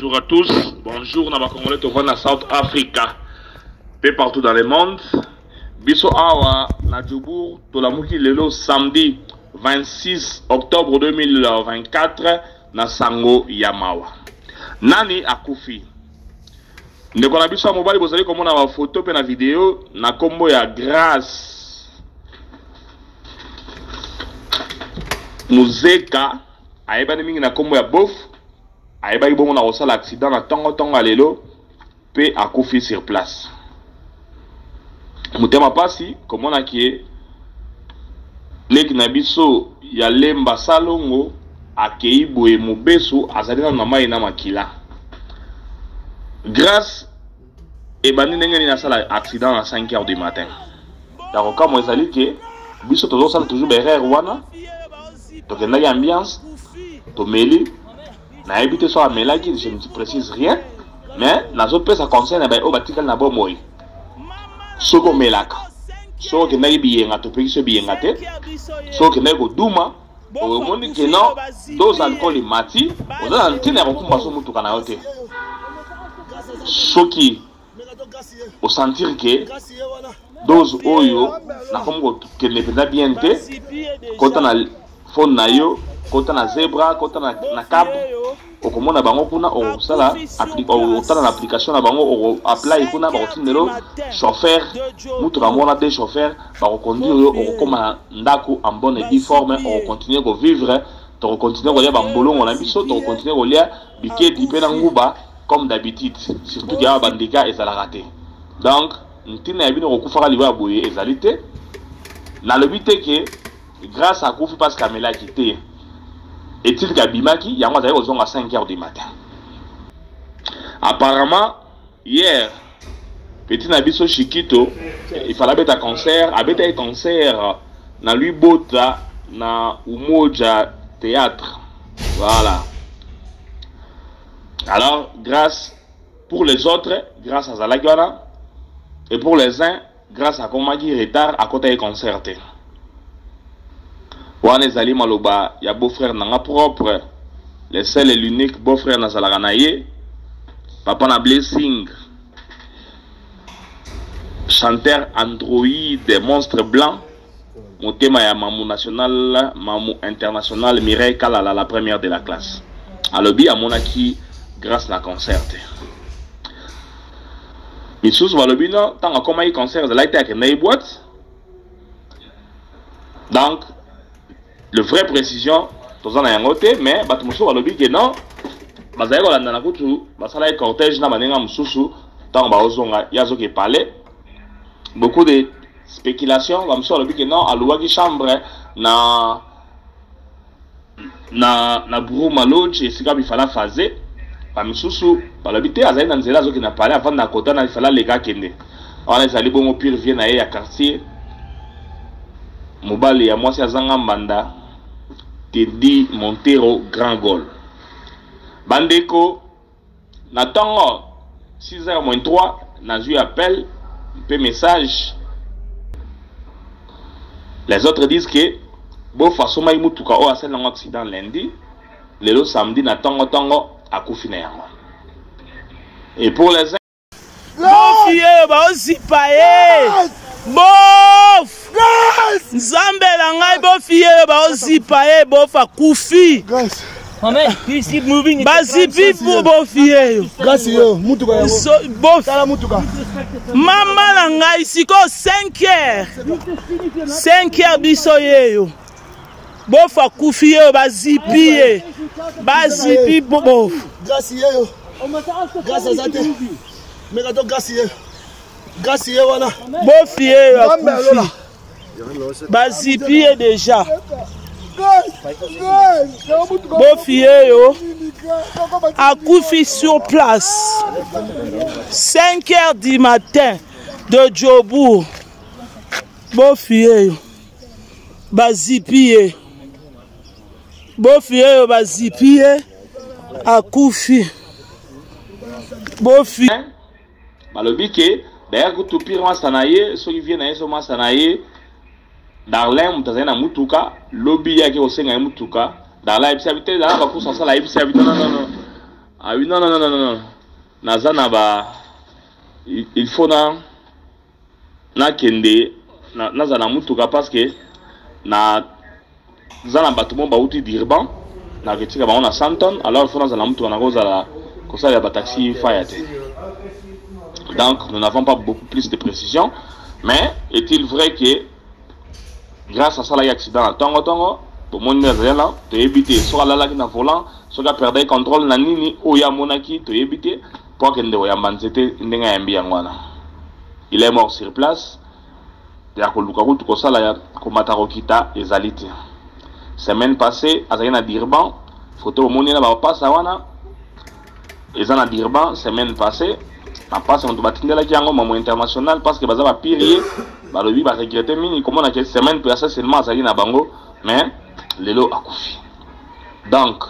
Bonjour à tous. Bonjour na ba Congolais tovanda na South Africa pe partout dans le monde. Biso awa na Joburg tolamuki lelo samedi 26 octobre 2024 na sango ya mawa. Nani akufi? Ndeko na biso ya mobali bozali komona ba photo pe na video na kombo ya Grace Muzeka ayebani mingi na kombo ya Bof, ayebaki bongo na kosala accident na tongo tongo ya lelo pe akufi sur place. Motema pasi komona ke leki na biso ya Lemba Salongo akeyi boye mobesu azali nanu na mayi na makila. Grace ebandi ndenge nini asala accident na 5 heures du matin? Ya kokamwa ezali ke biso tozosala toujours ba erreur wana, tokendaki ambiance, tomeli, nayebi te soki amelaki, je ne précise rien, mais nazopesa conseil na baye oyo batikali na bomoi, soki omelaka, soki okendaki biyenga, topekisi yo biyenga te, soki okendaki koduma, omoni ke non dose alcool emati, oza na ntina ya kokumba so motuka na yo te. Soki osentir ke dose oyo nakomi kokende mpenza bien te, kota na phone na yo, kota na zebra, kota na, na cab, okomona bango kuna, okosala okotala na application na bango, oko apply kuna, bakotindelo chauffeur motuka moko na deux chauffeur bakoconduire yo, okokoma na ndako en bonne et due forme, okocontinue kovivre, tokocontinue kolia bambolongo na biso, tokocontinue kolia bikedi mpe na nguba comme d'habitude, surtout ke awa bandika ezalaka te. Donc ntina ya bino kokufaka liwa ya boye ezali te. Nalobi te ke Grace akufi parce que amelaki te, est-il abimaki yango azali kozonga 5 heures du matin. Apparemment hier petit na biso Chikito il fallait abeta concert, abetaki concert na lui bota na Umoja théâtre. Voilà. Alors Grâce pour les autres, Grâce azalaki wana, et pour les uns Grâce akomaki retard, akotaki concert te. Wana ezali maloba ya beau frère na nga propre, le seul et l'unique beau frère nazalaka na ye, papa na Blessing, chanteur android monstre blanc, motema ya mamu national, mamu international, Mireille Kalala, la première de la classe. Alobi amonaki Grâce na concert te. Misusu balobi non, ntango akomaki concert ezalaki te, akendaki boîte. Donc le vrai précision toza na yango te, mais bato mosusu balobi ke non, bazali kolandana kutu basalaki cortège na baninga mosusu ntango baozonga ye azoki palais. Beaucoup de spéculation, bamosusu balobi ke non, alouaki chambre na na na Bruma Lodge esika bifala faze. Bamisusu balobi te, azali na nzela azokende na palais, avanda na kota na ifala aleka akende wana. Ezali bongo pire vie na ye ya quartier, mobali ya mwasi azanga mbanda, Teddy Montero grand goal. Bandeko, na ntongo 6h moins 3 nazwi appel mpe message. Les autres disent que Bofa asomaki motuka oyo asali nango accident lundi, lelo samedi na ntongo ntongo akufi na yango. Et pour les Bofi oyo baozipa ye bof nzambe na ngai, bofi oyo baozipa ye, bof akufi, bazipi bofi eyo bof mama na ngai. Sikoyo 5 heures, 5 heures biso yeyo, bof akufi yeyo, bazipi ye, bazipi bof. Grâce yeyo, grâce aza te, meka to grâce ye, grâce ye wana. Bofi yeyo akufi, bazipi ye deja, bofi yeyo akufi sur place 5 heures du matin de Jobourg. Bofi yeyo bazipi ye, bofi yeyo bazipi ye, akufi bofi. Balobi ke d'ailleurs kutu pire masa na ye, soki vie na ye so masa na ye Darlin moto azali na mutuka, lobi ye ake kosenga ye mutuka, Darlin ayebisi abi te, ezala bacourse asala, ayebisi abi non non non. Ah oui, non, non, non, non, non. Naza na ba il faut na nakende naza na mutuka parce que na za na bato mo bauti Durban naketika bango na Sandton, alors il faut nazala na mutuka, nakozala kosalela bataxi faya te. Donc nous n'avons pas beaucoup plus de précision, mais est-il vrai que Grâce asalaki accident na tongo tongo, tomoni nde azali wana, toyebi te soki alalaki na volant, soki aperdaki contrôle na nini oyo amonaki, toyebi te mpo akende koyamba nzete ndenge ayambi yango wana. Il est mort sur place. Ya koluka kutu kosala ya komata kokita ezali te. Semaine passée azalaki na Durban, photo bomoni na bapasa wana eza na Durban semaine passée. Mapasa moto batindelaki yango mamo international parce que baza bapire ye, balobi baregrete mingi komona ke semaine passée seulement azalaki na bango, mais lelo akufi. Donc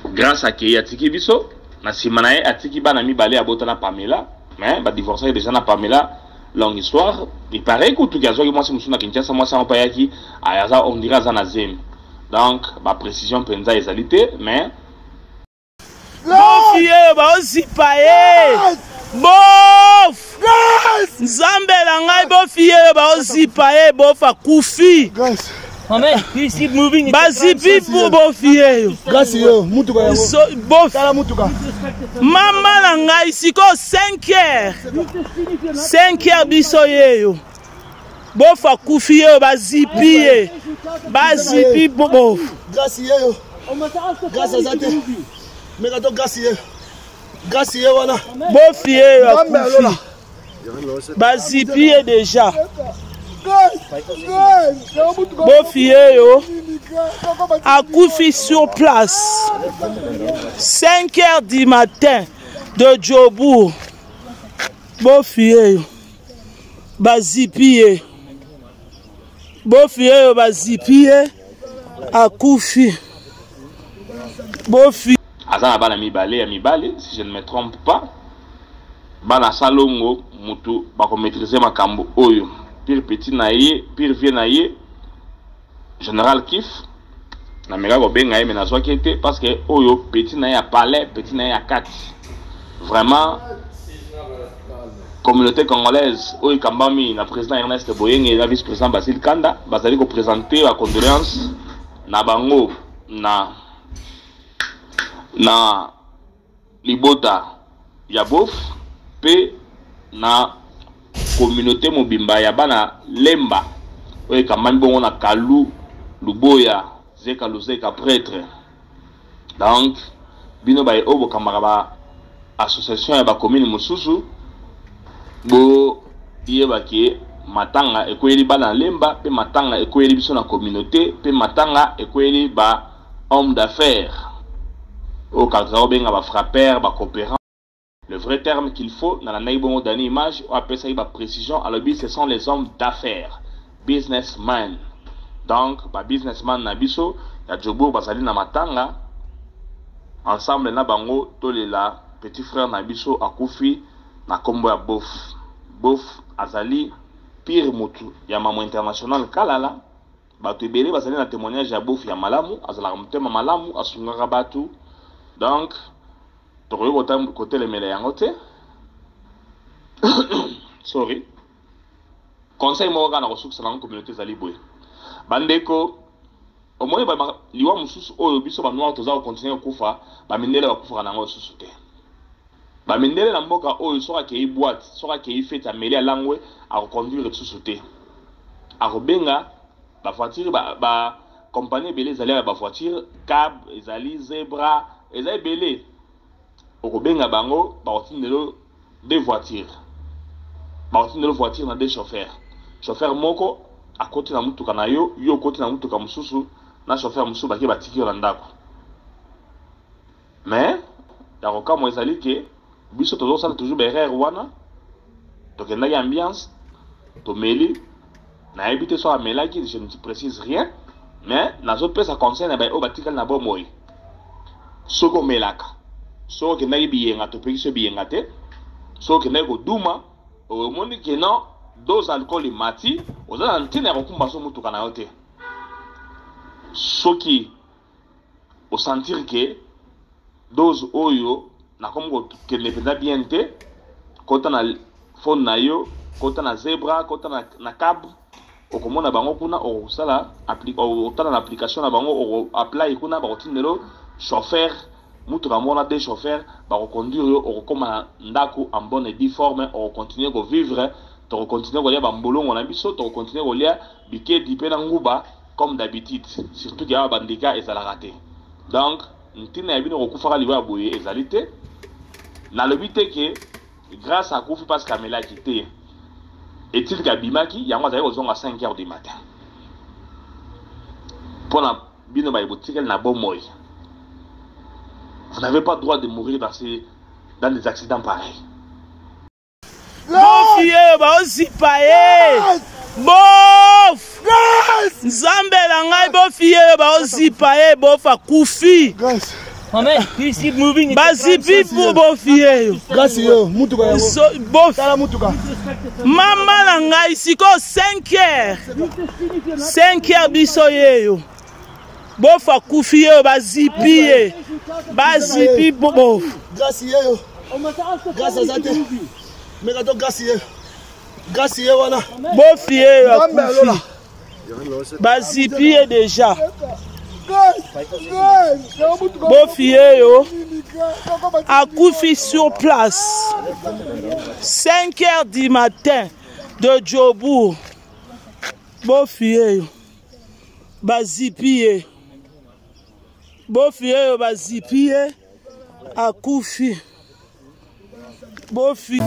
Grâce akei atiki biso na nsima na ye, atiki bana mibale abota na Pamela, mais badivorcaki déjà na Pamela, longue histoire. Il paraît kutu ke azwaki mwasi mosusu na Kinshasa, mwasi yango mpe ayaki aza, on dirait aza na zemi. Donc baprécision mpenza ezali te, mais Bofi ye baozipa ye bof nzambe na ngai, bofi ye baozipa ye, bof akufi, bazipi bofi yeyo bof mama na ngai. Sikoyo 5 heures, 5 heures biso yeyo, bof akufi yeyo, bazipi ye, bazipi bof. Grâce yeyo, Grâce aza te, meka to Grâce ye, Grâce ye wana. Bofi yeyo akufi, bazipi ye déjà, bofi yeyo akufi sur place 5 heures du matin de Jobourg. Bofi yeyo bazipi ye, bofi yeyo bazipi ye, akufi bofi. Aza na bana mibale ya mibale, si je ne me trompe pas. Bana Salongo mutu bakomaîtrise makambo oyo, pire petit na ye, pire vieux na ye, Général Kif. Nameka kobenga ye me nazwaki ye te, parce que oyo petit na ye ya palais, petit na ye ya kati. Vraiment, communauté congolaise oyo ekambami na président Ernest Boyenge na vice président Basile Kanda bazali koprésente bacondoléance na bango na libota ya Bof mpe na communauté mobimba ya bana Lemba oyo ekambami bongo na Kalu Luboya Zeka Luzeka prêtre. Donc bino baye oyo bokambaka ba association ya bacommune mosusu, boyeba ke matanga ekweyeli bana Lemba, mpe matanga ekweyeli biso na communauté, mpe matanga ekweyeli ba homme d'affaires oyo kaka obenga bafrappeur, bacoopérant. Le vrai terme qu'il faut, nalandaki bongo Dani Image oyo apesaki baprécision, alobi ce sont les hommes d'affaires, businessman. Donc babusinessman na biso ya Jobourg bazali na matanga ensemble na bango. Tolela petit frère na biso akufi na nkombo ya Bof. Bof azali pire motu ya mamo international Kalala. Bato ebele bazali na témoignage ya Bof ya malamu, azalaka motema malamu, asungaka bato. Donc tokoki kotelemela yango te. Sorry, conseil moko kaka na kosukisa nango communauté ezali boye: bandeko, omoni liwa mosusu oyo biso banoir toza kocontinue kokufa, bamindele bakufaka nango lisusu te. Bamindele na mboka oyo, soki akei boîte, soki akei fête, ameli, alangwe, akoconduire lisusu te, akobenga bavoiture. Bacompagnie ebele ezali ya bavoiture, cab ezali, Zebra eza ebele. Okobenga bango, bakotindelo deux voitures, bakotindelo voiture na deux chauffeurs. Chauffeur moko akoti na mutuka na yo, yo okoti na mutuka mosusu na chauffeur mosusu, bake batiki yo na ndako. Mais ya kokamwa ezali ke biso tozosala toujours baerreur wana. Tokendaki ambiance, tomeli, nayebi te soki amelaki, je ne précise rien, mais nazopesa conseil na baye oyo batikali na bomoi: soki omelaka, soki okendaki biyenga, topekisi yo biyenga te, soki okendaki koduma, omoni ke non, dose alcool emati, oza na ntina ya kokumba so motuka na yo te. Soki osentir ke Dose oyo nakomi kokende mpenza bien te. Kota na phone na yo, kota na Zebra, kota na cab, okomona bango kuna, okosala otala na application na bango, oko apply kuna, bakotindela yo chauffeur, mutuka moko na deux chauffeurs bakoconduire yo, okokoma na ndako en bonne et due forme, okocontinue kovivre, tokocontinue kolia bambolongo na biso, tokocontinue kolia bikedi mpe na nguba comme d'habitude, surtout ke awa bandika ezalaka te. Donc ntina ya bino kokufaka liwa ya boye ezali te. Nalobi te ke Grâce akufi parce que amelaki te. Est-il qu'abimaki yango azali kozonga 5 heures du matin. Pona bino baye botikali na bomoi, vous n'avez pas droit de mourir dans des accidents pareils. Bofi ye baozipa ye bof nzambe na ngai bofi ye baozipa ye bof akufi. Bazipi bofi yeyo bof mama na ngai sikoyo 5 heures 5 heures biso yeyo bof akufi yeyo bazipi ye bazipi bof. Grâce yeyo grâce aza te meka to grâce yeyo grâce ye wana bofi yeyo akufi bazipi ye deja bofi yeyo akufi sur place 5 heures du matin de Jobourg. Bofi yeyo bazipi ye, bofi yeyo bazipi ye akufi bofi.